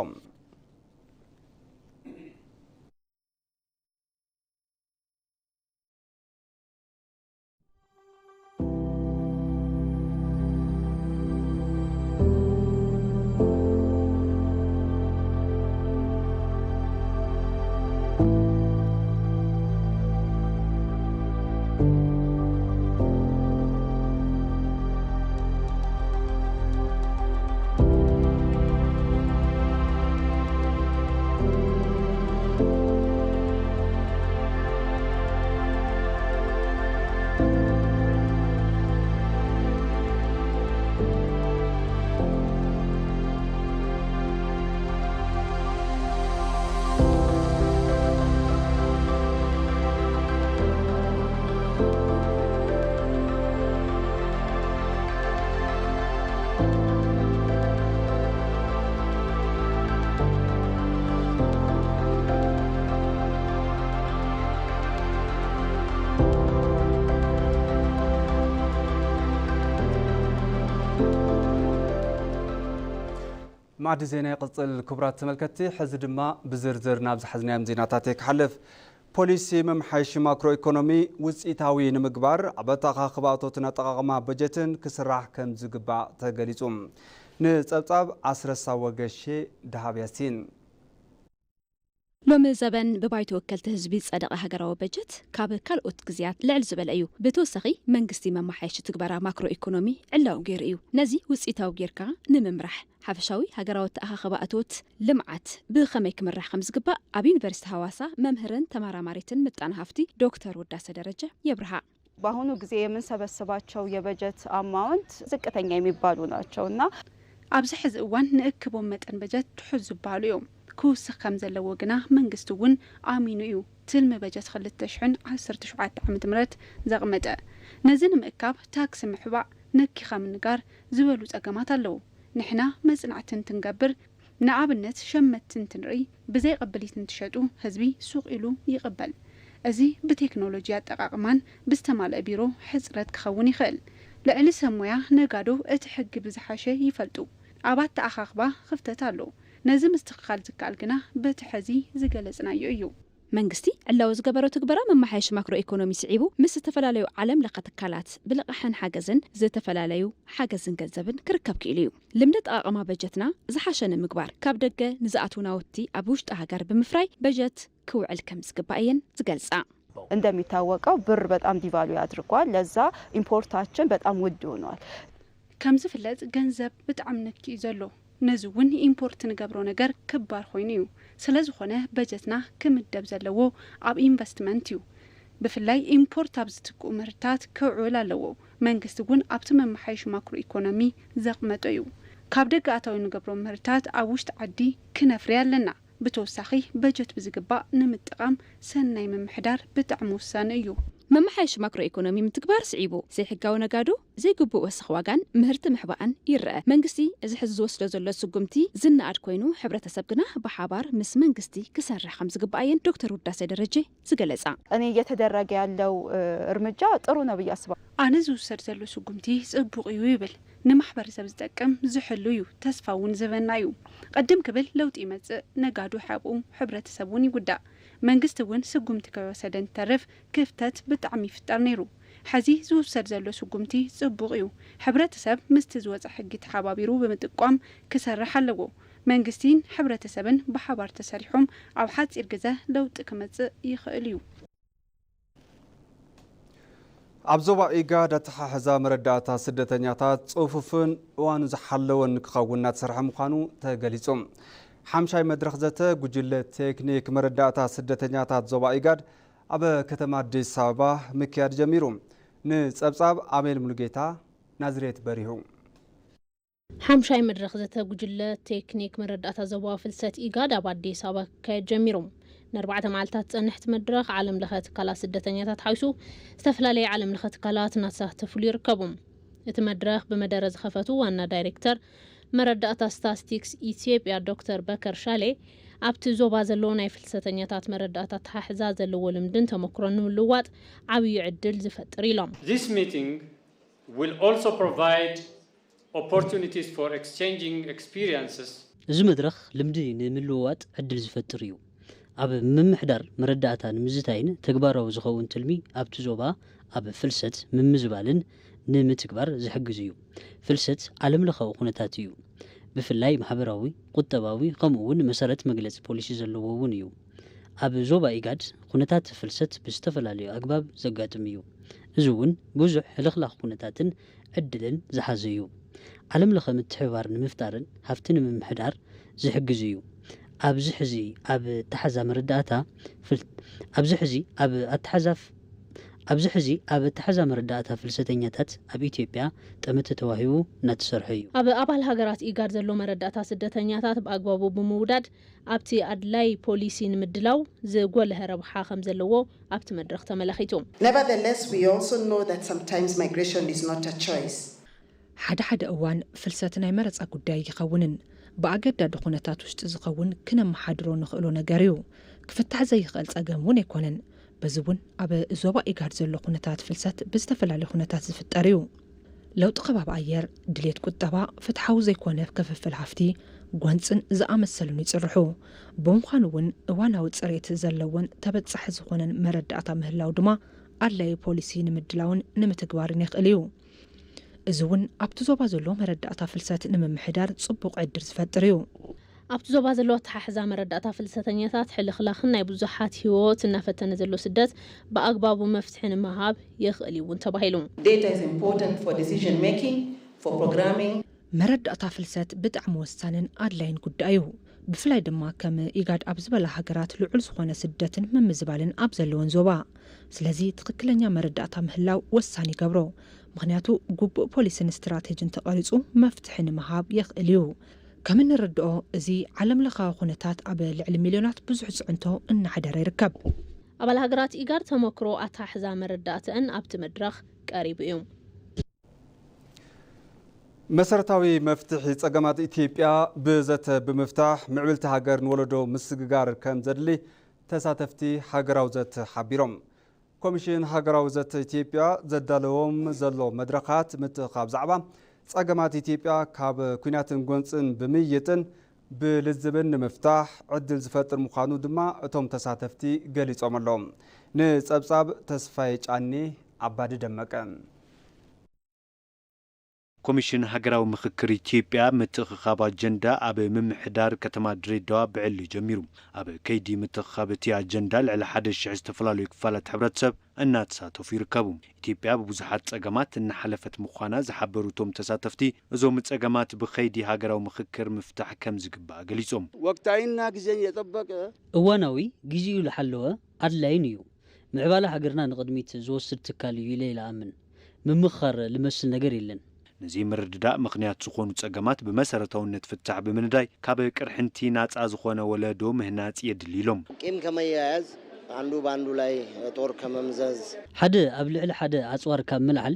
ማዕዲ ዜና ይቕጽል። ክቡራት ተመልከትቲ፣ ሕዚ ድማ ብዝርዝር ናብ ዝሓዝናዮም ዜናታት እየ ክሓልፍ። ፖሊሲ መምሓየሺ ማክሮ ኢኮኖሚ ውጽኢታዊ ንምግባር ኣብ ኣተኣኻኽባ እቶትን ኣጠቓቕማ በጀትን ክስራሕ ከም ዝግባእ ተገሊጹ። ንጸብጻብ ኣስረሳ ወገሼ፣ ደሃብ ያሲን። ሎሚ ዘበን ብባይቶ ወከልቲ ህዝቢ ዝጸደቐ ሃገራዊ በጀት ካብ ካልኦት ግዜያት ልዕል ዝበለ እዩ። ብተወሳኺ መንግስቲ መመሓየሺ ትግበራ ማክሮ ኢኮኖሚ ዕላዊ ገይሩ እዩ። ነዚ ውጽኢታዊ ጌርካ ንምምራሕ ሓፈሻዊ ሃገራዊ ኣተኣኻኽባ እቶት ልምዓት ብኸመይ ክምራሕ ከም ዝግባእ ኣብ ዩኒቨርሲቲ ሃዋሳ መምህርን ተመራማሪትን ምጣነ ሃፍቲ ዶክተር ውዳሰ ደረጀ የብርሃ። በአሁኑ ጊዜ የምንሰበስባቸው የበጀት አማውንት ዝቅተኛ የሚባሉ ናቸው እና ኣብዚ ሕዚ እዋን ንእክቦም መጠን በጀት ትሑት ዝበሃሉ እዮም። ክውስኽ ከም ዘለዎ ግና መንግስቲ እውን ኣሚኑ እዩ። ትልሚ በጀት ክልተ ሽሕን ዓሰርተ ሸውዓተ ዓመተ ምህረት ዘቕመጠ። ነዚ ንምእካብ ታክሲ ምሕባእ፣ ነኪኻ ምንጋር ዝበሉ ጸገማት ኣለዉ። ንሕና መጽናዕቲ እንትንገብር፣ ንኣብነት ሸመትቲ እንትንርኢ፣ ብዘይ ቅብሊት እንትሸጡ ህዝቢ ሱቕ ኢሉ ይቕበል። እዚ ብቴክኖሎጂ ኣጠቓቕማን ብዝተማልአ ቢሮ ሕጽረት ክኸውን ይኽእል። ልዕሊ ሰብ ሞያ ነጋዶ እቲ ሕጊ ብዝሓሸ ይፈልጡ። ኣብ ኣተኣኻኽባ ክፍተት ኣሎ። ነዚ ምስትኽኻል ዝከኣል ግና በቲ ሐዚ ዝገለጽናዮ እዩ። መንግስቲ ዕላዊ ዝገበሮ ትግበራ መመሓየሺ ማክሮ ኢኮኖሚ ስዒቡ ምስ ዝተፈላለዩ ዓለም ለኸ ትካላት ብልቓሕን ሓገዝን ዝተፈላለዩ ሓገዝን ገንዘብን ክርከብ ክኢሉ እዩ። ልምዲ ኣጠቓቕማ በጀትና ዝሓሸ ንምግባር ካብ ደገ ንዝኣትዉ ናውቲ ኣብ ውሽጢ ሃገር ብምፍራይ በጀት ክውዕል ከም ዝግባእ እየን ዝገልጻ። እንደሚታወቀው ብር በጣም ዲቫሉ አድርጓል። ለዛ ኢምፖርታችን በጣም ውድ ሆኗል። ከም ዝፍለጥ ገንዘብ ብጣዕሚ ነኪ እዩ ዘሎ። ነዚ እውን ኢምፖርት ንገብሮ ነገር ክባር ኮይኑ እዩ። ስለ ዝኾነ በጀትና ክምደብ ዘለዎ ኣብ ኢንቨስትመንት እዩ። ብፍላይ ኢምፖርት ኣብ ዝትክኡ ምህርታት ከውዕል ኣለዎ። መንግስቲ እውን ኣብቲ መመሓየሺ ማክሮ ኢኮኖሚ ዘቕመጦ እዩ። ካብ ደገ ኣታዊ ንገብሮ ምህርታት ኣብ ውሽጢ ዓዲ ክነፍሪ ኣለና። ብተወሳኺ በጀት ብዝግባእ ንምጥቓም ሰናይ ምምሕዳር ብጣዕሚ ወሳኒ እዩ። መመሓየሺ ማክሮ ኢኮኖሚ ምትግባር ስዒቡ ዘይሕጋዊ ነጋዶ ዘይግቡእ ወሰኽ ዋጋን ምህርቲ ምሕባእን ይረአ። መንግስቲ እዚ ሕዚ ዝወስዶ ዘሎ ስጉምቲ ዝነኣድ ኮይኑ ሕብረተሰብ ግና ብሓባር ምስ መንግስቲ ክሰርሕ ከም ዝግባእ እየን ዶክተር ውዳሴ ደረጀ ዝገለጻ። እኔ እየተደረገ ያለው እርምጃ ጥሩ ነው ብዬ አስባለሁ። ኣነ ዝውሰድ ዘሎ ስጉምቲ ጽቡቕ እዩ ይብል። ንማሕበረሰብ ዝጠቅም ዝሕሉ እዩ፣ ተስፋ እውን ዝህበና እዩ። ቅድም ክብል ለውጢ ይመጽእ፣ ነጋዶ ይሓብኡ፣ ሕብረተሰብ እውን ይጉዳእ። መንግስቲ እውን ስጉምቲ ከይወሰደ እንትተርፍ ክፍተት ብጣዕሚ ይፍጠር ነይሩ። ሐዚ ዝውሰድ ዘሎ ስጉምቲ ጽቡቕ እዩ። ሕብረተሰብ ምስቲ ዝወፀ ሕጊ ተሓባቢሩ ብምጥቋም ክሰርሕ ኣለዎ። መንግስቲን ሕብረተሰብን ብሓባር ተሰሪሖም ኣብ ሓፂር ግዘ ለውጢ ክመፅእ ይኽእል እዩ። ኣብ ዞባ ኢጋድ ኣተሓሕዛ መረዳእታ ስደተኛታት ጽፉፍን እዋኑ ዝሓለወን ክኸውን እናተሰርሐ ምዃኑ ተገሊጹ። ሓምሻይ መድረኽ ዘተ ጉጅለ ቴክኒክ መረዳእታ ስደተተኛታት ዞባ ኢጋድ ኣብ ከተማ ኣዲስ ኣበባ ምክያድ ጀሚሩ። ንጸብጻብ ኣሜል ሙሉጌታ፣ ናዝሬት በሪሁ። ሓምሻይ መድረኽ ዘተ ጉጅለ ቴክኒክ መረዳእታ ዞባዊ ፍልሰት ኢጋድ ኣብ ኣዲስ ኣበባ ክካየድ ጀሚሩ። ንኣርባዕተ መዓልታት ዝጸንሕ እቲ መድረኽ ዓለም ለኸ ትካላት ስደተኛታት ሓዊሱ ዝተፈላለየ ዓለም ለኸ ትካላት እናተሳተፍሉ ይርከቡ። እቲ መድረኽ ብመደረ ዝኸፈቱ ዋና ዳይሬክተር መረዳእታ ስታስቲክስ ኢትዮጵያ ዶክተር በከር ሻሌ ኣብቲ ዞባ ዘሎ ናይ ፍልሰተኛታት መረዳእታ ኣተሓሕዛ ዘለዎ ልምድን ተመክሮን ንምልውዋጥ ዓብዩ ዕድል ዝፈጥር ኢሎም። This meeting will also provide opportunities for exchanging experiences. እዚ መድረኽ ልምዲ ንምልውዋጥ ዕድል ዝፈጥር እዩ። ኣብ ምምሕዳር መረዳእታ ንምዝታይን ተግባራዊ ዝኸውን ትልሚ ኣብቲ ዞባ ኣብ ፍልሰት ምምዝባልን ንምትግባር ዝሕግዝ እዩ። ፍልሰት ዓለም ለኻዊ ኩነታት እዩ። ብፍላይ ማሕበራዊ፣ ቁጠባዊ ከምኡ እውን መሰረት መግለፂ ፖሊሲ ዘለዎ እውን እዩ። ኣብ ዞባ ኢጋድ ኩነታት ፍልሰት ብዝተፈላለዩ ኣግባብ ዘጋጥም እዩ። እዚ እውን ብዙሕ ሕልኽላኽ ኩነታትን ዕድልን ዝሓዘ እዩ። ዓለም ለኸ ምትሕብባር ንምፍጣርን ሃፍቲ ንምምሕዳር ዝሕግዝ እዩ። ኣብዚ ሕዚ ኣብ ኣተሓዛ መረዳእታ ፍል- ኣብዚ ሕዚ ኣብ ኣተሓዛ ፍ- ኣብዚ ሕዚ ኣብ ኣተሓዛ መረዳእታ ፍልሰተኛታት ኣብ ኢትዮጵያ ጠመተ ተዋሂቡ እናተሰርሐ እዩ። ኣብ ኣባል ሃገራት ኢጋድ ዘሎ መረዳእታ ስደተኛታት ብኣግባቡ ብምውዳድ ኣብቲ ኣድላይ ፖሊሲ ንምድላው ዝጎለሀ ረብሓ ከም ዘለዎ ኣብቲ መድረኽ ተመላኺቱ። Nevertheless, we also know that sometimes migration is not a choice. ሓደ ሓደ እዋን ፍልሰት ናይ መረጻ ጉዳይ ኣይኸውንን። ብኣገዳዲ ኩነታት ውሽጢ ዝኸውን ክነመሓድሮ ንኽእሎ ነገር እዩ። ክፍታሕ ዘይኽእል ጸገም እውን ኣይኮነን። በዚ እውን ኣብ ዞባ ኢጋድ ዘሎ ኩነታት ፍልሰት ብዝተፈላለየ ኩነታት ዝፍጠር እዩ። ለውጢ ከባቢ ኣየር፣ ድሌት ቁጠባ፣ ፍትሓዊ ዘይኮነ ክፍፍል ሃፍቲ፣ ጎንጽን ዝኣመሰሉን ይጽርሑ። ብምዃኑ እውን እዋናዊ ጽሬት ዘለዎን ተበጻሒ ዝኾነን መረዳእታ ምህላው ድማ ኣድላዪ ፖሊሲ ንምድላውን ንምትግባርን የኽእል እዩ። እዚ እውን ኣብቲ ዞባ ዘሎ መረዳእታ ፍልሰት ንምምሕዳር ጽቡቕ ዕድል ዝፈጥር እዩ። ኣብቲ ዞባ ዘሎ ኣተሓሕዛ መረዳእታ ፍልሰተኛታት ሕልኽላኽን ናይ ብዙሓት ህይወት እናፈተነ ዘሎ ስደት ብኣግባቡ መፍትሒ ንምሃብ የኽእል እዩ እውን ተባሂሉ። Data is important for decision making, for programming. መረዳእታ ፍልሰት ብጣዕሚ ወሳንን ኣድላይን ጉዳይ እዩ። ብፍላይ ድማ ከም ኢጋድ ኣብ ዝበላ ሃገራት ልዑል ዝኾነ ስደትን ምምዝባልን ኣብ ዘለወን ዞባ። ስለዚ ትኽክለኛ መረዳእታ ምህላው ወሳኒ ይገብሮ። ምኽንያቱ ግቡእ ፖሊስን ስትራቴጅን ተቐሪጹ መፍትሒ ንምሃብ የኽእል እዩ። ከም እንርድኦ እዚ ዓለም ለኻዊ ኩነታት ኣብ ልዕሊ ሚልዮናት ብዙሕ ፅዕንቶ እናሕደረ ይርከብ። ኣባል ሃገራት ኢጋድ ተመክሮ ኣተሓሕዛ መረዳእተአን ኣብቲ መድረኽ ቀሪቡ እዩ። መሰረታዊ መፍትሒ ጸገማት ኢትዮጵያ ብዘተ ብምፍታሕ ምዕብልቲ ሃገር ንወለዶ ምስግጋር ከም ዘድሊ ተሳተፍቲ ሃገራዊ ዘተ ሓቢሮም። ኮሚሽን ሃገራዊ ዘተ ኢትዮጵያ ዘዳለዎም ዘሎ መድረኻት ምትእኻብ ዛዕባ ጸገማት ኢትዮጵያ ካብ ኲናትን ጎንጽን ብምይጥን ብልዝብን ንምፍታሕ ዕድል ዝፈጥር ምዃኑ ድማ እቶም ተሳተፍቲ ገሊጾም ኣለዉ። ንጸብጻብ ተስፋዬ ጫኔ ኣባዲ ደመቀ። ኮሚሽን ሃገራዊ ምኽክር ኢትዮጵያ ምትእኽኻብ ኣጀንዳ ኣብ ምምሕዳር ከተማ ድሬዳዋ ብዕሊ ጀሚሩ። ኣብ ከይዲ ምትእኽኻብ እቲ ኣጀንዳ ልዕሊ ሓደ ሽሕ ዝተፈላለዩ ክፋላት ሕብረተሰብ እናተሳተፉ ይርከቡ። ኢትዮጵያ ብብዙሓት ጸገማት እናሓለፈት ምዃና ዝሓበሩ እቶም ተሳተፍቲ፣ እዞም ጸገማት ብኸይዲ ሃገራዊ ምኽክር ምፍታሕ ከም ዝግባእ ገሊጾም። ወቅታዊና ጊዜን የጠበቀ እዋናዊ፣ ጊዜኡ ዝሓለወ ኣድላይን እዩ። ምዕባለ ሃገርና ንቕድሚት ዝወስድ ትካል እዩ ኢለ ይለኣምን። ምምኽኻር ልመስል ነገር የለን። ንዘይምርድዳእ ምኽንያት ዝኾኑ ጸገማት ብመሰረታውነት ፍታሕ ብምንዳይ፣ ካብ ቅርሕንቲ ናጻ ዝኾነ ወለዶ ምህናጽ የድሊ ኢሎም። ቂም ከመያያዝ፣ አንዱ በአንዱ ላይ ጦር ከመምዘዝ። ሓደ ኣብ ልዕሊ ሓደ ኣጽዋር ካብ ምልዓል፣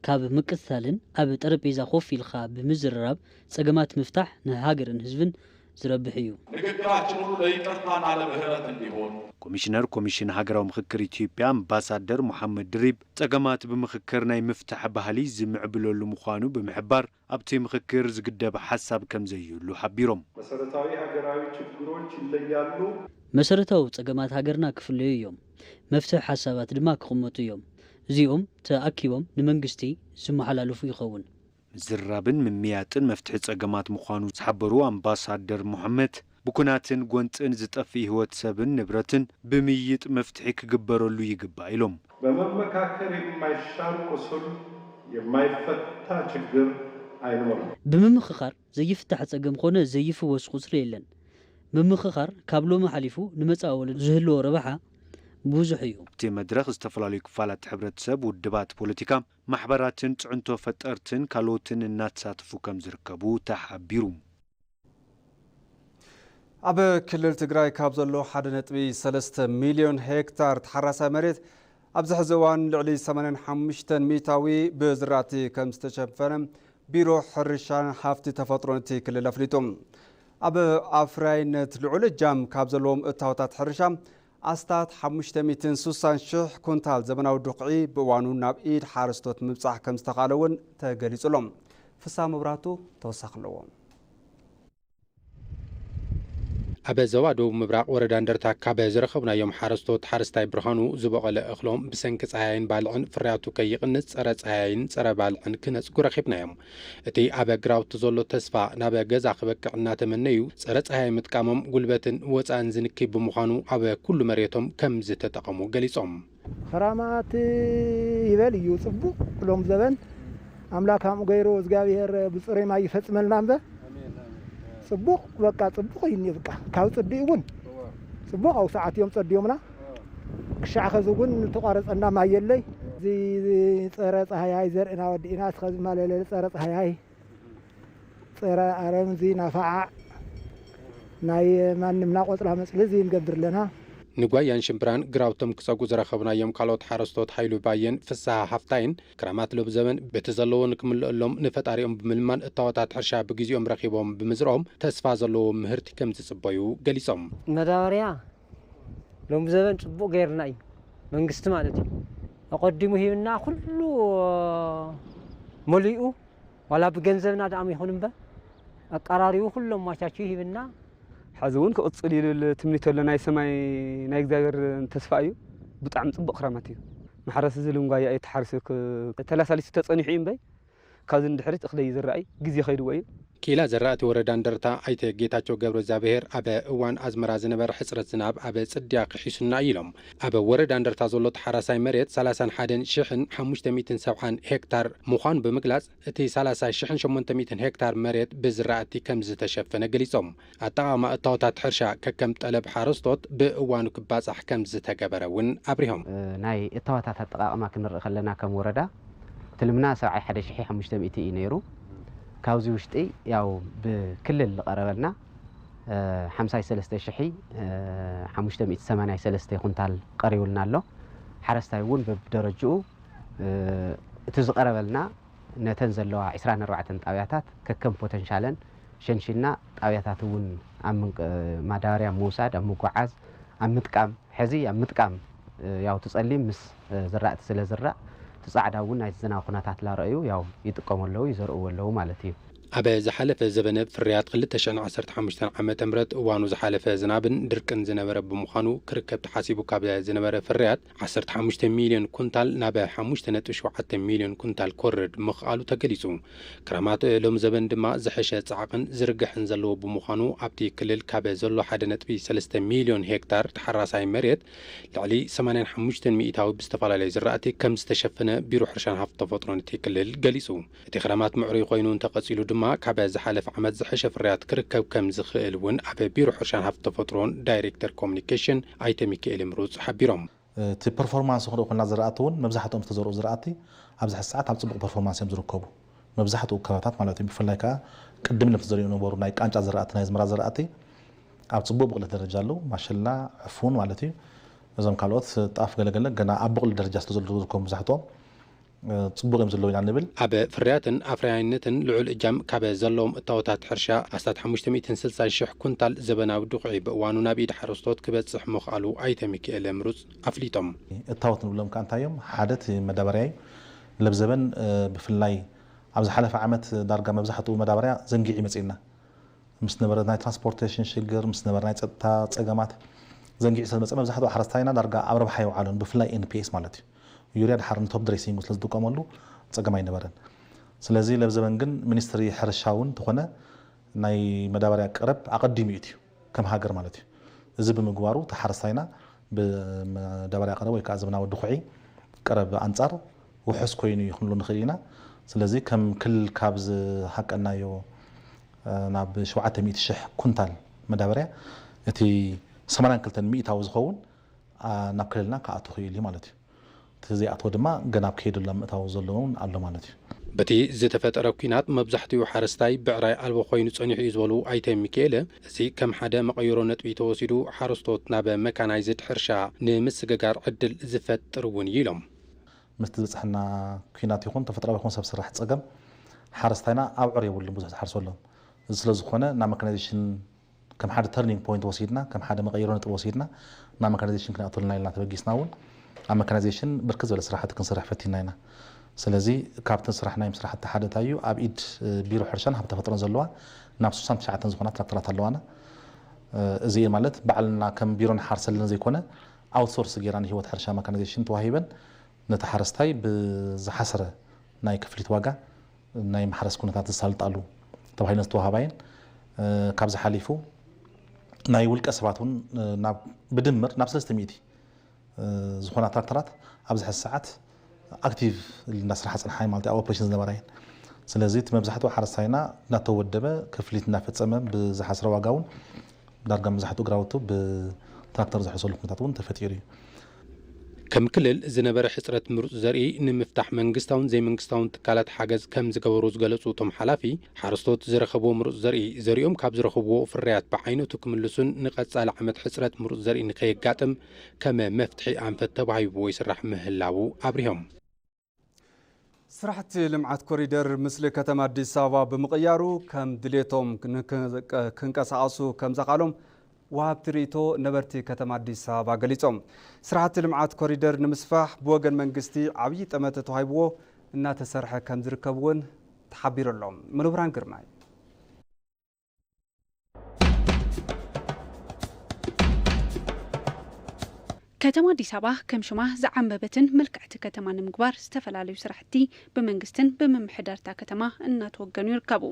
ካብ ምቅትታልን ኣብ ጠረጴዛ ኮፍ ኢልካ ብምዝርራብ ጸገማት ምፍታሕ ንሃገርን ህዝብን ዝረብሕ እዩ። ንግግራችን ሁሉ ለይቅርታና ለምህረት እንዲሆን። ኮሚሽነር ኮሚሽን ሃገራዊ ምኽክር ኢትዮጵያ ኣምባሳደር መሓመድ ድሪብ፣ ጸገማት ብምኽክር ናይ ምፍታሕ ባህሊ ዝምዕብለሉ ምዃኑ ብምሕባር፣ ኣብቲ ምኽክር ዝግደብ ሓሳብ ከም ዘየሉ ሓቢሮም። መሰረታዊ ሃገራዊ ችግሮች ይለያሉ። መሰረታዊ ጸገማት ሃገርና ክፍለዩ እዮም። መፍትሒ ሓሳባት ድማ ክቕመጡ እዮም። እዚኦም ተኣኪቦም ንመንግስቲ ዝመሓላለፉ ይኸውን። ምዝርራብን ምምያጥን መፍትሒ ጸገማት ምዃኑ ዝሓበሩ ኣምባሳደር ሞሐመድ፣ ብኩናትን ጎንጽን ዝጠፍእ ህይወት ሰብን ንብረትን ብምይይጥ መፍትሒ ክግበረሉ ይግባእ ኢሎም። በመመካከር የማይሻር ቁስል የማይፈታ ችግር አይኖርም። ብምምኽኻር ዘይፍታሕ ጸገም ኾነ ዘይፍወስ ቁስሊ የለን። ምምኽኻር ካብ ሎሚ ሓሊፉ ንመጻኢ ወለዶ ዝህልዎ ረብሓ ብዙሕ እዩ። ኣብቲ መድረኽ ዝተፈላለዩ ክፋላት ሕብረተሰብ፣ ውድባት ፖለቲካ፣ ማሕበራትን ጽዕንቶ ፈጠርትን ካልኦትን እናተሳተፉ ከም ዝርከቡ ተሓቢሩ። ኣብ ክልል ትግራይ ካብ ዘሎ ሓደ ነጥቢ ሰለስተ ሚልዮን ሄክታር ተሓራሳይ መሬት ኣብዚ ሕዚ እዋን ልዕሊ ሰማንያን ሓሙሽተን ሚእታዊ ብዝራእቲ ከም ዝተሸፈነ ቢሮ ሕርሻን ሃፍቲ ተፈጥሮን እቲ ክልል ኣፍሊጡ። ኣብ ኣፍራይነት ልዑል እጃም ካብ ዘለዎም እታወታት ሕርሻ ኣስታት ሓሙሽተ ሚእትን ስሳን ሽሕ ኩንታል ዘመናዊ ዱኽዒ ብእዋኑ ናብ ኢድ ሓረስቶት ምብጻሕ ከም ዝተኻእለ እውን ተገሊጹ ኣሎ። ፍስሃ መብራህቱ ተወሳኺ ኣለዎ። ኣብ ዞባ ደቡብ ምብራቕ ወረዳ እንደርታ ካብ ዝረኸብናዮም ሓረስቶት፣ ሓረስታይ ብርሃኑ ዝበቖለ እኽሎም ብሰንኪ ጸሃያይን ባልዕን ፍርያቱ ከይቕንስ ጸረ ጸሃያይን ጸረ ባልዕን ክነጽጉ ረኺብናዮም። እቲ ኣብ ግራውቲ ዘሎ ተስፋ ናብ ገዛ ክበቅዕ እናተመነዩ፣ ጸረ ጸሃያይ ምጥቃሞም ጉልበትን ወጻእን ዝንክይ ብምዃኑ ኣብ ኩሉ መሬቶም ከም ዝተጠቐሙ ገሊጾም። ክራማት ይበል እዩ ጽቡቕ ሎም ዘበን ኣምላክ ከምኡ ገይሩ እግዚኣብሔር ብጽሩይ ማይ ይፈጽመልና እምበር ጽቡቕ በቃ ጽቡቕ እዩ እኒኦ በቃ ካብ ጽዲኡ እውን ጽቡቕ ኣብ ሰዓት እዮም ጸዲዮምና ክሻዕ ኸዚ እውን ተቋረጸና ማይ የለይ እዚ ጸረ ጸሃያይ ዘርእና ወዲእና እስኸዚ ማለለ ጸረ ጸሃያይ ጸረ ኣረም እዚ ናፋዓዕ ናይ ማንም ናቆጽላ መጽሊ እዚ ንገብር ኣለና። ንጓያን ሽምብራን ግራውቶም ክጸጉ ዝረኸብናዮም ካልኦት ሓረስቶት ሓይሉ ባየን ፍስሃ ሃፍታይን፣ ክራማት ሎብ ዘበን በቲ ዘለዎን ክምልአሎም ንፈጣሪኦም ብምልማን እታወታት ሕርሻ ብግዜኦም ረኺቦም ብምዝርኦም ተስፋ ዘለዎ ምህርቲ ከም ዝጽበዩ ገሊጾም። መዳበርያ ሎም ዘበን ጽቡቕ ገይርና እዩ መንግስቲ ማለት እዩ ኣቐዲሙ ሂብና ኩሉ መሊኡ ዋላ ብገንዘብና ደኣም ይኹን እምበር ኣቀራሪቡ ኩሎም ማቻቹ ሂብና። ሐዚ እውን ክቕፅል እዩ ዝብል ትምኒት ኣሎ። ናይ ሰማይ ናይ እግዚኣብሔር ተስፋ እዩ። ብጣዕሚ ፅቡቕ ክራማት እዩ። ማሕረስ እዚ ልንጓያ እዩ ተሓሪሱ ተላሳሊሱ ተፀኒሑ እዩ እምበይ ካብዚ ንድሕሪት እኽሊ እዩ ዝረኣይ ግዜ ከይድዎ እዩ። ኪላ ዘራእቲ ወረዳ እንደርታ ኣይተ ጌታቸው ገብረእግዚኣብሔር ኣብ እዋን ኣዝመራ ዝነበረ ሕፅረት ዝናብ ኣብ ፅድያ ክሒሱና እዩ ኢሎም። ኣብ ወረዳ እንደርታ ዘሎ ተሓራሳይ መሬት ሰላሳን ሓደን ሽሕን ሓሙሽተ ሚእትን ሰብዓን ሄክታር ምዃኑ ብምግላፅ እቲ ሰላሳ ሽሕን ሸሞንተ ሚእትን ሄክታር መሬት ብዝራእቲ ከም ዝተሸፈነ ገሊፆም። ኣጠቓቕማ እታወታት ሕርሻ ከከም ጠለብ ሓረስቶት ብእዋኑ ክባፃሕ ከም ዝተገበረ እውን ኣብሪሆም። ናይ እታወታት ኣጠቓቕማ ክንርኢ ከለና ከም ወረዳ ትልምና ሰብዓይ ሓደ ሽሕ ሓሙሽተ ሚእቲ እዩ ነይሩ። ካብዚ ውሽጢ ያው ብክልል ዝቐረበልና ሓምሳይ ሰለስተ ሽሕ ሓሙሽተ ሚእቲ ሰማንያይ ሰለስተ ኩንታል ቀሪቡልና ኣሎ። ሓረስታይ እውን በብደረጅኡ እቲ ዝቐረበልና ነተን ዘለዋ ዕስራን ኣርባዕተን ጣብያታት ከከም ፖተንሻለን ሸንሺና ጣብያታት እውን ኣብ ምንቅ-፣ ማዳበርያ ምውሳድ፣ ኣብ ምጉዓዝ፣ ኣብ ምጥቃም፣ ሕዚ ኣብ ምጥቃም፣ እ፣ ያው እቲ ጸሊም ምስ፣ እ፣ ዝራእቲ ስለ ዝራእ፣ እቲ ጻዕዳ እውን ናይቲ ዝናብ ኩነታት ላረኣዩ ያው ይጥቀሙ ኣለዉ፣ ይዘርእዎ ኣለዉ ማለት እዩ። ኣብ ዝሓለፈ ዘበነ ፍርያት ክልተ ሽሕን ዓሰርተ ሓሙሽተን ዓመተ ምህረት እዋኑ ዝሓለፈ ዝናብን ድርቅን ዝነበረ ብምዃኑ ክርከብ ተሓሲቡ ካብ ዝነበረ ፍርያት ዓሰርተ ሓሙሽተ ሚልዮን ኩንታል ናብ ሓሙሽተ ነጥቢ ሸውዓተ ሚልዮን ኩንታል ክወርድ ምኽኣሉ ተገሊጹ። ክራማት ሎሚ ዘበን ድማ ዝሐሸ ጻዕቕን ዝርግሕን ዘለዎ ብምዃኑ ኣብቲ ክልል ካብ ዘሎ ሓደ ነጥቢ ሰለስተ ሚልዮን ሄክታር ተሓራሳይ መሬት ልዕሊ ሰማንያን ሓሙሽተን ሚእታዊ ብዝተፈላለዩ ዝራእቲ ከም ዝተሸፈነ ቢሮ ሕርሻን ሃፍቲ ተፈጥሮን እቲ ክልል ገሊጹ። እቲ ክረማት ምዕሩይ ኮይኑ እንተቐጺሉ ድማ፣ ካብ ዝሓለፈ ዓመት ዝሐሸ ፍርያት ክርከብ ከም ዝኽእል እውን ኣብ ቢሮ ሕርሻን ሃፍቲ ተፈጥሮን ዳይሬክተር ኮሙኒኬሽን ኣይተ ሚካኤል ምሩጽ ሓቢሮም። እቲ ፐርፎርማንስ ክንርኢ ኮና ዝራእቲ እውን መብዛሕትኦም ዝተዘርኡ ዝራእቲ ኣብዚ ሕዚ ሰዓት ኣብ ጽቡቕ ፐርፎርማንስ እዮም ዝርከቡ። መብዛሕትኡ ከባታት ማለት እዩ። ብፍላይ ከዓ ቅድም ኢሎም ተዘሪኡ ነበሩ ናይ ቃንጫ ዝራእቲ፣ ናይ ኣዝመራ ዝራእቲ ኣብ ጽቡቕ ብቕለት ደረጃ ኣለዉ። ማሸላ፣ ዕፉን ማለት እዩ። እዞም ካልኦት ጣፍ ገለገለ ገና ኣብ ብቕሊ ደረጃ ስለ ዘለዉ ዝርከቡ መብዛሕትኦም፣ እ፣ ጽቡቕ እዮም ዘለዉ ኢና ንብል። ኣብ ፍርያትን ኣፍራያይነትን ልዑል እጃም ካብ ዘለዎም እታወታት ሕርሻ ኣስታት ሓሙሽተ ሚእትን ስልሳን ሽሕ ኩንታል ዘበናዊ ድኹዒ ብእዋኑ ናብ ኢድ ሓረስቶት ክበጽሕ ምኽኣሉ ኣይተ ሚካኤል ምሩጽ ኣፍሊጦም። እታወት ንብሎም ከኣ እንታይ እዮም? ሓደ እቲ መዳበርያ እዩ። ለብ ዘበን፣ እ፣ ብፍላይ ኣብ ዝሓለፈ ዓመት ዳርጋ መብዛሕትኡ መዳበርያ ዘንጊዑ እዩ መጺእና። ምስ ነበረ ናይ ትራንስፖርቴሽን ሽግር፣ ምስ ነበረ ናይ ጸጥታ ጸገማት ዘንጊዑ ስለ ዝመጸ መብዛሕትኡ ሓረስታይና ዳርጋ ኣብ ረብሓ የውዓሎን፣ ብፍላይ ኤን ፒ ኤስ ማለት እዩ። ዩርያ ድሓር ንቶፕ ድሬሲንግ ስለ ዝጥቀመሉ ጸገም ኣይነበረን። ስለዚ ለብ ዘበን ግን ሚኒስትሪ ሕርሻ እውን እንተኾነ ናይ መዳበርያ ቀረብ ኣቐዲሙ እዩ፣ ከም ሃገር ማለት እዩ። እዚ ብምግባሩ እቲ ሓረስታይና ብመዳበርያ ቀረብ ወይ ከዓ ዘበናዊ ድኹዒ ቀረብ ኣንጻር ውሑስ ኮይኑ እዩ ክንብሎ ንኽእል ኢና። ስለዚ ከም ክልል ካብ ዝሃቀናዮ፣ እ፣ ናብ ሸውዓተ ሚእቲ ሽሕ ኩንታል መዳበርያ እቲ ሰማንያን ክልተን ሚእታዊ ዝኸውን፣ አ፣ ናብ ክልልና ክኣቱ ክእል እዩ ማለት እዩ። እቲ ዘይኣተወ ድማ ገና ኣብ ከይዲ ኣሎ ምእታው ዘሎ እውን ኣሎ ማለት እዩ። በቲ ዝተፈጠረ ኲናት መብዛሕትኡ ሓረስታይ ብዕራይ ኣልቦ ኮይኑ ጸኒሑ እዩ ዝበሉ ኣይተ ሚካኤለ፣ እዚ ከም ሓደ መቐይሮ ነጥቢ ተወሲዱ ሓረስቶት ናብ መካናይዝድ ሕርሻ ንምስግጋር ዕድል ዝፈጥር እውን እዩ ኢሎም። ምስቲ ዝበጽሐና ኲናት ይኹን ተፈጥሮኣዊ ይኹን ሰብ ስራሕ ጸገም ሓረስታይና ኣብዑር የብሉን ብዙሕ ዝሓርሰሎም። እዚ ስለ ዝኾነ ናብ መካናይዜሽን ከም ሓደ ተርኒንግ ፖይንት ወሲድና፣ ከም ሓደ መቐይሮ ነጥቢ ወሲድና፣ ናብ መካናይዜሽን ክንኣትወልና ኢልና ተበጊስና እውን፣ ኣብ መካናይዜሽን ብርክት ዝበለ ስራሕቲ ክንሰርሕ ፈቲና ኢና። ስለዚ ካብቲ ስራሕ ናይ ምስራሕ እቲ ሓደ እንታይ እዩ፣ ኣብ ኢድ፣ እ፣ ቢሮ ሕርሻን ሃብቲ ተፈጥሮን ዘለዋ ናብ ስሳን ትሽዓተን ዝኾና ትራክተራት ኣለዋና። እ፣ እዚ ማለት ባዕልና ከም ቢሮ ንሓርሰለን ዘይኮነ፣ ኣውትሶርስ ጌርና ንህይወት ሕርሻ መካናይዜሽን ተዋሂበን፣ ነቲ ሓረስታይ ብዝሓሰረ ናይ ክፍሊት ዋጋ ናይ ማሕረስ ኩነታት ዘሳልጣሉ ተባሂለን ዝተዋህባ እየን። እ፣ ካብዚ ሓሊፉ ናይ ውልቀ ሰባት እውን፣ እ፣ ናብ ብድምር ናብ ሰለስተ ሚእቲ፣ እ፣ ዝኾና ትራክተራት ኣብዚ ሕዚ ሰዓት ኣክቲቭ እናስርሓ ዝጸንሓ ማለት ኣብ ኦፕሬሽን ዝነበራ እየን። ስለዚ እቲ መብዛሕትኡ ሓረስታይና እናተወደበ ክፍሊት እናፈጸመ ብዝሓስረ ዋጋ እውን ዳርጋ መብዛሕትኡ ግራውቱ ብትራክተር ዝሕርሰሉ ኩነታት እውን ተፈጢሩ እዩ። ከም ክልል ዝነበረ ሕጽረት ምሩጽ ዘርኢ ንምፍታሕ መንግስታውን ዘይመንግስታውን ትካላት ሓገዝ ከም ዝገበሩ ዝገለጹ እቶም ሓላፊ፣ ሓረስቶት ዝረኸብዎ ምሩጽ ዘርኢ ዘሪኦም ካብ ዝረኸብዎ ፍርያት ብዓይነቱ ክምልሱን ንቐጻሊ ዓመት ሕጽረት ምሩጽ ዘርኢ ንኸየጋጥም ከም መፍትሒ ኣንፈት ተባሂብዎ ይስራሕ ምህላዉ ኣብሪሆም። ስራሕቲ ልምዓት ኮሪደር ምስሊ ከተማ ኣዲስ ኣበባ ብምቕያሩ ከም ድሌቶም ንክ-፣ ክንቀሳቐሱ ከም ዘኽኣሎም ወሃብቲ ርእይቶ ነበርቲ ከተማ ኣዲስ ኣበባ ገሊጾም። ስራሕቲ ልምዓት ኮሪደር ንምስፋሕ ብወገን መንግስቲ ዓብዪ ጠመተ ተዋሂብዎ እናተሰርሐ ከም ዝርከብ እውን ተሓቢሩ ኣሎ። ሙሉብርሃን ግርማይ። ከተማ ኣዲስ ኣበባ ከም ሽማ ዝዓምበበትን ምልክዕቲ ከተማ ንምግባር ዝተፈላለዩ ስራሕቲ ብመንግስትን ብምምሕዳርታ ከተማ እናተወገኑ ይርከቡ።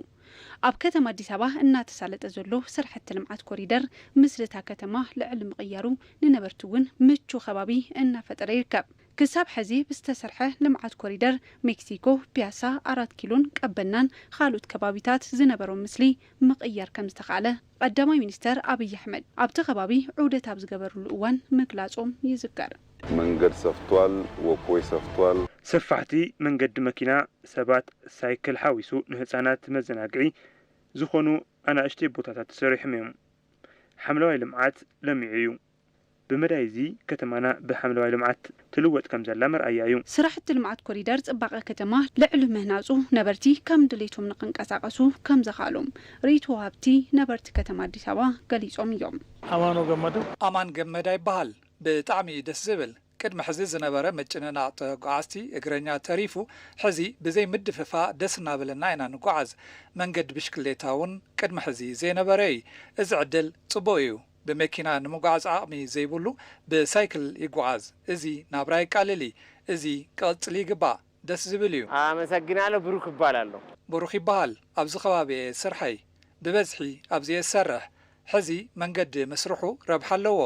ኣብ ከተማ ኣዲስ ኣበባ እናተሳለጠ ዘሎ ስራሕቲ ልምዓት ኮሪደር ምስልታ ከተማ ልዕሊ ምቕያሩ ንነበርቲ እውን ምቹ ከባቢ እናፈጠረ ይርከብ። ክሳብ ሕዚ ብዝተሰርሐ ልምዓት ኮሪደር ሜክሲኮ፣ ፒያሳ፣ ኣራት ኪሎን ቀበናን ካልኦት ከባቢታት ዝነበሮም ምስሊ ምቕያር ከም ዝተኻእለ ቀዳማይ ሚኒስተር ኣብይ ኣሕመድ ኣብቲ ከባቢ ዑደት ኣብ ዝገበርሉ እዋን ምግላጾም ይዝከር። መንገድ ሰፍቷል፣ ወክወይ ሰፍቷል። ሰፋሕቲ መንገዲ መኪና፣ ሰባት፣ ሳይክል ሓዊሱ ንህጻናት መዘናግዒ ዝኾኑ ኣናእሽተይ ቦታታት ተሰሪሖም እዮም። ሓምለዋይ ልምዓት ለሚዑ እዩ። ብመዳይ እዚ ከተማና ብሓምለዋይ ልምዓት ትልወጥ ከም ዘላ መርኣያ እዩ። ስራሕቲ ልምዓት ኮሪደር ጽባቐ ከተማ ልዕሊ ምህናጹ ነበርቲ ከም ድሌቶም ንክንቀሳቐሱ ከም ዘኽኣሎም ርእይቶ ወሃብቲ ነበርቲ ከተማ ኣዲስ ኣበባ ገሊጾም እዮም። ኣማኖ ገመዱ። ኣማን ገመዳ ይበሃል። ብጣዕሚ ደስ ዝብል። ቅድሚ ሕዚ ዝነበረ ምጭንናቕ ተጓዓዝቲ እግረኛ ተሪፉ ሕዚ ብዘይ ምድፍፋ ደስ እናበለና ኢና ንጓዓዝ። መንገዲ ብሽክሌታ እውን ቅድሚ ሕዚ ዘይነበረ እዩ። እዚ ዕድል ጽቡቕ እዩ። ብመኪና ንምጓዓዝ ዓቕሚ ዘይብሉ ብሳይክል ይጓዓዝ። እዚ ናብራ የቃልል እዩ። እዚ ክቕጽል ይግባእ። ደስ ዝብል እዩ። አመሰግናለሁ። ብሩክ እባላለሁ። ብሩክ ይበሃል። ኣብዚ ከባቢ እየ ስርሐይ። ብበዝሒ ኣብዚ እየ ዝሰርሕ። ሕዚ መንገዲ ምስርሑ ረብሓ ኣለዎ።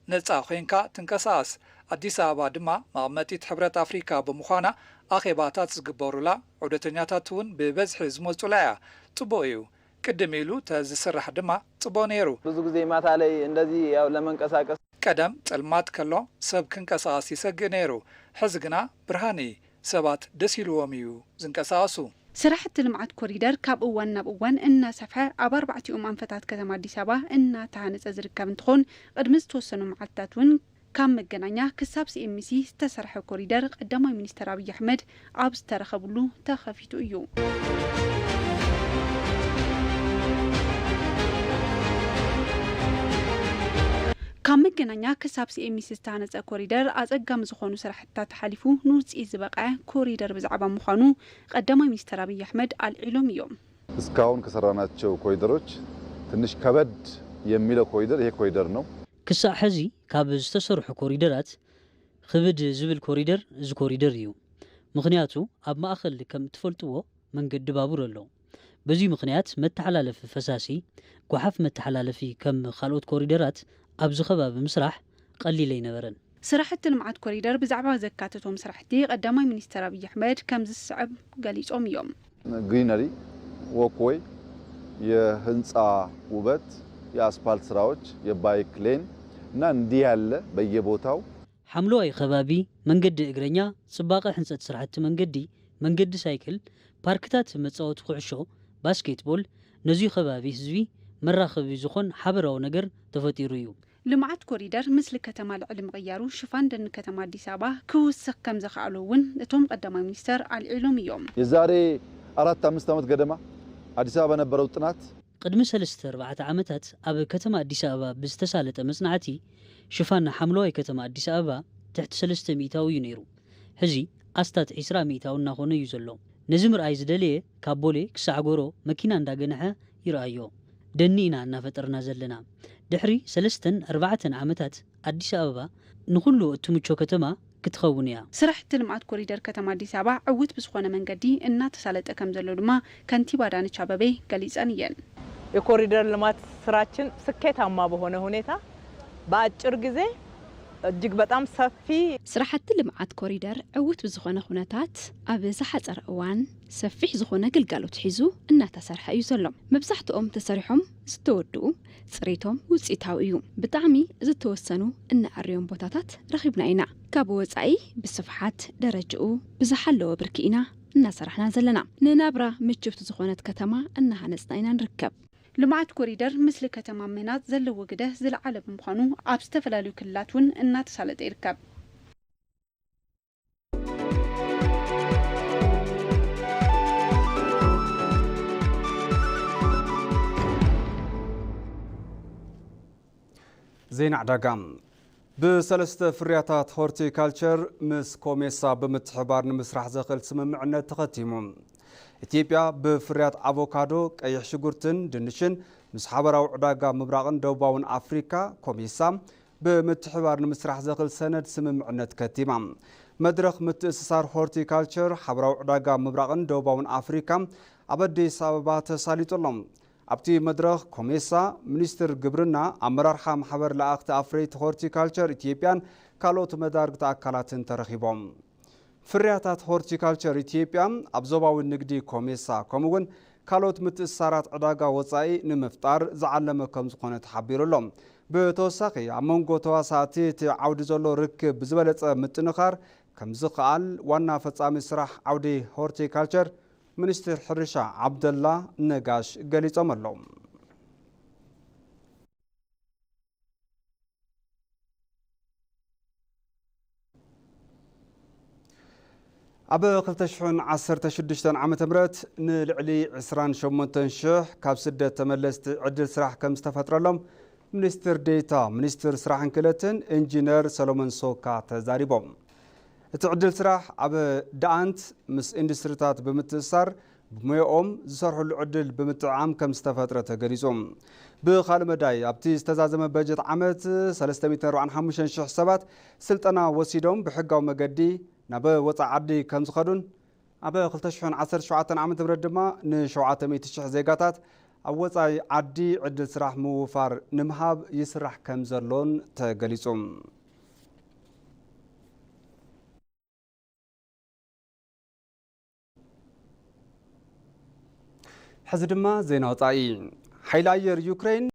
ነጻ ኮይንካ ትንቀሳቐስ። ኣዲስ ኣበባ ድማ መቐመጢት ሕብረት ኣፍሪካ ብምዃና ኣኼባታት ዝግበሩላ፣ ዑደተኛታት እውን ብበዝሒ ዝመጹላ እያ። ጽቡቕ እዩ። ቅድም ኢሉ ተዝስራሕ ድማ ጽቡቕ ነይሩ። ብዙ ጊዜ ማታ ላይ እንደዚህ ያው ለመንቀሳቀስ ቀደም ጸልማት ከሎ ሰብ ክንቀሳቐስ ይሰግእ ነይሩ። ሕዚ ግና ብርሃን እዩ። ሰባት ደስ ኢልዎም እዩ ዝንቀሳቐሱ። ስራሕቲ ልምዓት ኮሪደር ካብ እዋን ናብ እዋን እናሰፍሐ ኣብ ኣርባዕቲኦም ኣንፈታት ከተማ ኣዲስ ኣበባ እናተሃነፀ ዝርከብ እንትኾን፣ ቅድሚ ዝተወሰኑ መዓልትታት እውን ካብ መገናኛ ክሳብ ሲኤምሲ ዝተሰርሐ ኮሪደር ቀዳማይ ሚኒስትር ኣብይ ኣሕመድ ኣብ ዝተረኸብሉ ተኸፊቱ እዩ። ካብ መገናኛ ክሳብ ሲኤምሲ ዝተሃነፀ ኮሪደር ኣፀጋሚ ዝኾኑ ስራሕትታት ሓሊፉ ንውፅኢት ዝበቕዐ ኮሪደር ብዛዕባ ምዃኑ ቀዳማይ ሚኒስትር ኣብይ ኣሕመድ ኣልዒሎም እዮም። እስካሁን ከሰራናቸው ኮሪደሮች ትንሽ ከበድ የሚለው ኮሪደር ይሄ ኮሪደር ነው። ክሳዕ ሕዚ ካብ ዝተሰርሑ ኮሪደራት ክብድ ዝብል ኮሪደር እዚ ኮሪደር እዩ። ምኽንያቱ ኣብ ማእኸል ከም እትፈልጥዎ መንገዲ ባቡር ኣሎ። በዚ ምኽንያት መተሓላለፊ ፈሳሲ፣ ጓሓፍ መተሓላለፊ ከም ካልኦት ኮሪደራት ኣብዚ ከባቢ ምስራሕ ቀሊል ኣይነበረን። ስራሕቲ ልምዓት ኮሪደር ብዛዕባ ዘካተቶም ስራሕቲ ቀዳማይ ሚኒስትር ኣብይ ኣሕመድ ከምዚ ዝስዕብ ገሊጾም እዮም። ግሪነሪ፣ ዎክወይ፣ የህንፃ ውበት፣ የአስፓልት ስራዎች፣ የባይክ ሌን እና እንዲህ ያለ በየቦታው ሓምለዋይ ከባቢ፣ መንገዲ እግረኛ፣ ፅባቐ ሕንፀት ስራሕቲ መንገዲ፣ መንገዲ ሳይክል፣ ፓርክታት መፃወቲ ኩዕሾ፣ ባስኬትቦል፣ ነዚ ከባቢ ህዝቢ መራኸቢ ዝኾን ሓበራዊ ነገር ተፈጢሩ እዩ። ልምዓት ኮሪደር ምስሊ ከተማ ልዕሊ ምቕያሩ ሽፋን ደን ከተማ ኣዲስ ኣበባ ክውስኽ ከም ዘኽኣሎ እውን እቶም ቀዳማይ ሚኒስተር ኣልዒሎም እዮም። የዛሬ ኣራት ኣምስት ዓመት ገደማ ኣዲስ ኣበባ በነበረው ጥናት ቅድሚ ሰለስተ ኣርባዕተ ዓመታት ኣብ ከተማ ኣዲስ ኣበባ ብዝተሳለጠ መጽናዕቲ ሽፋን ሓምለዋይ ከተማ ኣዲስ ኣበባ ትሕቲ ሰለስተ ሚእታዊ እዩ ነይሩ። ሕዚ ኣስታት ዒስራ ሚእታዊ እናኾነ እዩ ዘሎ። ነዚ ምርኣይ ዝደለየ ካብ ቦሌ ክሳዕ ጎሮ መኪና እንዳገንሐ ይርኣዮ። ደኒ ኢና እናፈጠርና ዘለና። ድሕሪ ሰለስተን ኣርባዕተን ዓመታት ኣዲስ ኣበባ ንኹሉ እትምቾ ከተማ ክትኸውን እያ። ስራሕቲ ልምዓት ኮሪደር ከተማ ኣዲስ ኣበባ ዕውት ብዝኾነ መንገዲ እናተሳለጠ ከም ዘሎ ድማ ከንቲባ ኣዳነች ኣበቤ ገሊፀን እየን። የኮሪደር ልማት ስራችን ስኬታማ በሆነ ሁኔታ በአጭር ጊዜ እጅግ በጣም ሰፊ ስራሕቲ ልምዓት ኮሪደር ዕውት ብዝኾነ ኩነታት ኣብ ዝሓፀረ እዋን ሰፊሕ ዝኾነ ግልጋሎት ሒዙ እናተሰርሐ እዩ ዘሎ። መብዛሕትኦም ተሰሪሖም ዝተወድኡ ፅሬቶም ውፅኢታዊ እዩ። ብጣዕሚ ዝተወሰኑ እነኣርዮም ቦታታት ረኺብና ኢና። ካብ ወፃኢ ብስፍሓት ደረጅኡ ብዝሓለወ ብርኪ ኢና እናሰራሕና ዘለና። ንናብራ ምችብቲ ዝኾነት ከተማ እናሃነፅና ኢና ንርከብ። ልምዓት ኮሪደር ምስሊ ከተማ ምህናፅ ዘለዎ ግደ ዝለዓለ ብምዃኑ ኣብ ዝተፈላለዩ ክልላት እውን እናተሳለጠ ይርከብ። ዜና ዕዳጋ። ብሰለስተ ፍርያታት ሆርቲካልቸር ምስ ኮሜሳ ብምትሕባር ንምስራሕ ዘኽእል ስምምዕነት ተኸቲሙ። ኢትዮጵያ ብፍርያት ኣቮካዶ፣ ቀይሕ ሽጉርትን ድንሽን ምስ ሓበራዊ ዕዳጋ ምብራቕን ደቡባውን ኣፍሪካ፣ ኮሜሳ፣ ብምትሕባር ንምስራሕ ዘኽእል ሰነድ ስምምዕነት ከቲማ። መድረኽ ምትእስሳር ሆርቲካልቸር ሓበራዊ ዕዳጋ ምብራቕን ደቡባውን ኣፍሪካ ኣብ ኣዲስ ኣበባ ተሳሊጡ ኣሎ። ኣብቲ መድረኽ ኮሜሳ፣ ሚኒስትር ግብርና፣ ኣመራርሓ ማሕበር ለኣኽቲ ኣፍረይቲ ሆርቲካልቸር ኢትዮጵያን ካልኦት መዳርግቲ ኣካላትን ተረኺቦም። ፍርያታት ሆርቲካልቸር ኢትዮጵያ ኣብ ዞባዊ ንግዲ ኮሜሳ ከምኡ'ውን ካልኦት ምትእስሳራት ዕዳጋ ወጻኢ ንምፍጣር ዝዓለመ ከም ዝኾነ ተሓቢሩ ኣሎ። ብተወሳኺ ኣብ መንጎ ተዋሳእቲ እቲ ዓውዲ ዘሎ ርክብ ብዝበለጸ ምጥንኻር ከም ዝኸኣል ዋና ፈጻሚ ስራሕ ዓውዲ ሆርቲካልቸር ሚኒስትር ሕርሻ ዓብደላ ነጋሽ ገሊጾም ኣለዉ። ኣብ ክልተ ሽሕን ዓሰርተ ሽዱሽተን ዓመተ ምህረት ንልዕሊ ዕስራን ሸሞንተን ሽሕ ካብ ስደት ተመለስቲ ዕድል ስራሕ ከም ዝተፈጥረሎም ሚኒስትር ዴኤታ ሚኒስትር ስራሕን ክእለትን ኢንጂነር ሰሎሞን ሶካ ተዛሪቦም። እቲ ዕድል ስራሕ ኣብ ደኣንት ምስ ኢንዱስትሪታት ብምትእስሳር ብሞያኦም ዝሰርሕሉ ዕድል ብምጥዕዓም ከም ዝተፈጥረ ተገሊጹ። ብኻልእ መዳይ ኣብቲ ዝተዛዘመ በጀት ዓመት ሰለስተ ሚእትን ኣርባዓን ሓሙሽተን ሽሕ ሰባት ስልጠና ወሲዶም ብሕጋዊ መገዲ ናብ ወፃኢ ዓዲ ከም ዝኸዱን ኣብ ክልተ ሽሕን ዓሰርተ ሸውዓተን ዓመተ ምህረት ድማ ንሸውዓተ ሚእቲ ሽሕ ዜጋታት ኣብ ወፃኢ ዓዲ ዕድል ስራሕ ምውፋር ንምሃብ ይስራሕ ከም ዘሎን ተገሊጹ። ሕዚ ድማ ዜና ወፃኢ። ሓይሊ ኣየር ዩክሬን